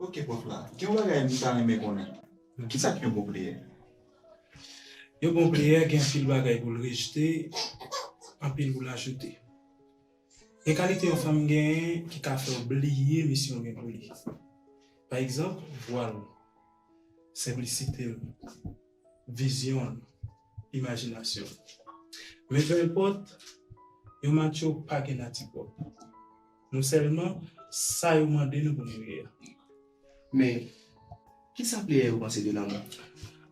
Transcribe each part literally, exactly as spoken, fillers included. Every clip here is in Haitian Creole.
Ok, pwòf la, gen yon bagay m ta renmen konnen. Kisa k yon bon pleyè? Yon bon pleyè gen anpil bagay pou l rejte, anpil pou l ajoute. Gen kalite yon fanm genyen ki ka fè w bliye misyon w gen pou li. Pa egzanp, vwa l, senplisite l, vizyon l, imajinasyon l. Men pènpòt, yon matcho pa gen nati pwòp. Nou sèlman sa yo mande nou pou nou ye a. Men, kisa pleyè yo panse de lanmou?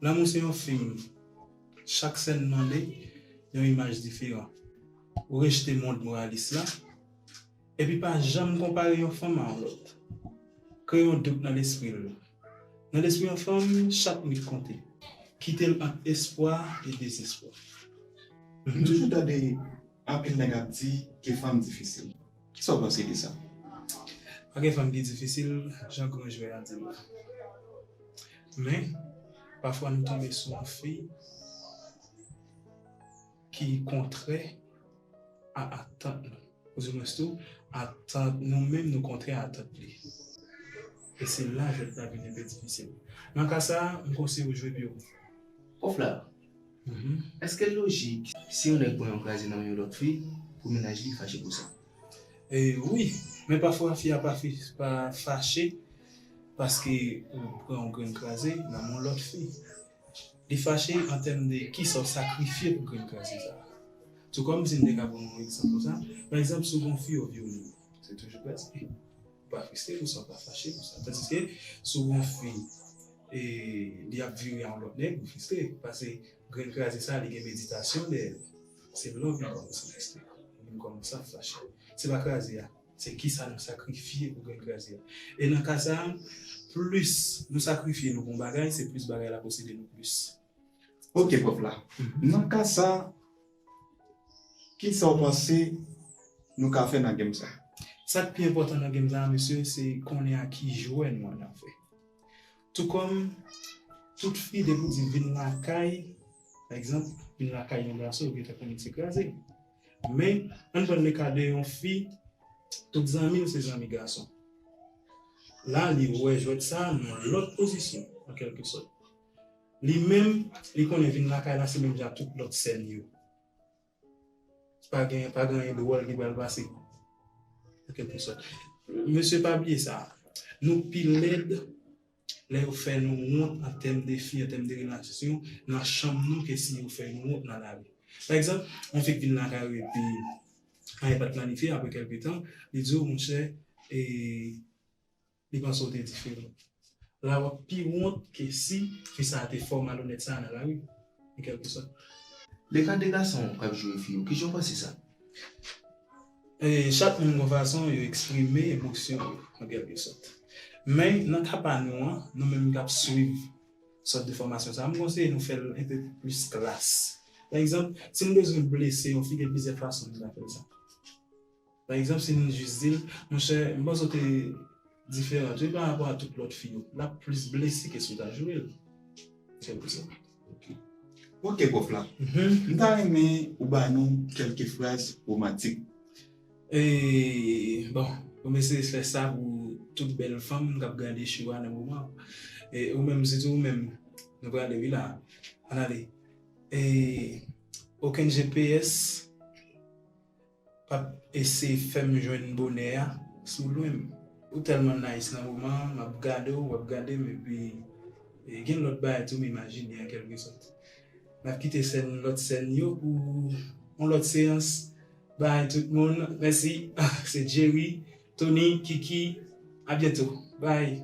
Lanmou se yon fim. Chak sèn mande yon imaj diferan. Ou rejte mond moralis la, epi pa janm konpare yon fanm a yon lòt. Kreye yon dout nan lespri l. Nan lespri yon fanm, chak minit konte. Kite l ant espwa e dezespwa. M toujou tande anpil nèg ap di ke fanm difisil. Kisa w panse de sa? Pa gen fanm ki difisil, jan gran jwè a di l la. Men, pafwa nou tonbe sou yon fi ki kontrè a atant nou. Oudimwens tou, atant nou menm nou kontrè a atant li. E se la jwèt la vin enpe difisil. Nan ka sa a, m konseye w jwe byen. Pwòf la, èske l lojik si yon nèg pran yon kraze nan men yon lòt fi pou mennaj li fache pou sa? E wi, men pafwa fi a pa fi, pa fache paske ou pran yon grenn kraze nan men yon lòt fi. Li fache an tèm de kisa w sakrifye pou grenn kraze sa a. Tou kòm si m te ka pran yon egzanp konsa, pa egzanp, si w gen yon fi yo vyole w, se toujou kraze. Ou pa fristre pou sa, ou pa fache pou sa. Tandiske, si w gen yon fi, e, li ap vire a yon lòt nèg, ou fristre. Paske grenn kraze sa a, li gen meditasyon dèyè l. Se la w vin kòmanse fristre. Ou vin kòmanse ap fache. Se pa kraze a. Se kisa nou sakrifye pou grenn kraze a. E nan ka sa a, plis nou sakrifye nou pou yon bagay, se plis bagay la posede nou plis. Ok, pwòf la. Nan ka sa, kisa w panse nou ka fè nan game sa? Sa k pi enpòtan nan game sa a, mesye, se konnen a ki jwè nou ann ap fè. Tou kòm tout fi, depi w di vin lakay, pa egzanp, vin lakay yon gason, ou gentan konnen se kraze. Men, ann pran le ka de yon fi, tout zanmi l se zanmi gason. La, li wè jwèt sa a nan yon lòt pozisyon, an kèlke sòt. Li menm, li konnen vin lakay la se menm jan ak tout lòt sèn yo. Pa gen, pa gen anyen dwòl ki pral pase, an kèlke sòt. Mesye, pa bliye sa. Nou pi lèd lè yo fè nou wont an tèm de fi, an tèm de relasyon, nan chanm nou ke si yo fè nou wont nan lari. Pa egzanp, yon fi k vin lakay ou epi anyen pa t planifye, apre kèlke tan, li di w, monchè, e, li panse w te diferan. La w ap pi wont ke si fi sa a te fè w malonèt sa a nan lari, an kèlke sòt. Le ka de gason k ap joure fi yo, kijan w panse sa? E, chak moun gon fason yo eksprime emosyon yo, an kèlke sòt. Men, nan ka pa nou an, nou menm k ap swiv sòt de fòmasyon sa a, m konseye nou fè l enpe plis klas. Pa egzanp, si m bezwen blese yon fi, gen plizyè fason m ka fè l sa. Pa egzanp, si m jis di l, monchè, m panse w te diferan tou pa rapò a tout lòt fi yo, l ap plis blese ke si w ta joure l. Se pou sa. Ok, pwòf la. M ta renmen ou ba nou kèlke fraz womantik. E, bon, pou m eseye fè sa pou tout bèl fanm k ap gade show a nan moman. E, ou menm, sitou ou menm, nou prale, wi, la. Ann ale. E, okenn G P S p ap eseye fè m jwenn bonè a si w lwen m. Ou tèlman nice nan moman an, m ap gade w, w ap gade m, epi, e, gen lòt bagay tou m imajine an kèlke sòt. N ap kite sèn, lòt sèn yo pou yon lòt seyans. Bay tout moun. Mèsi. Se Jerry, Tony, Kiki. A byento. Bay.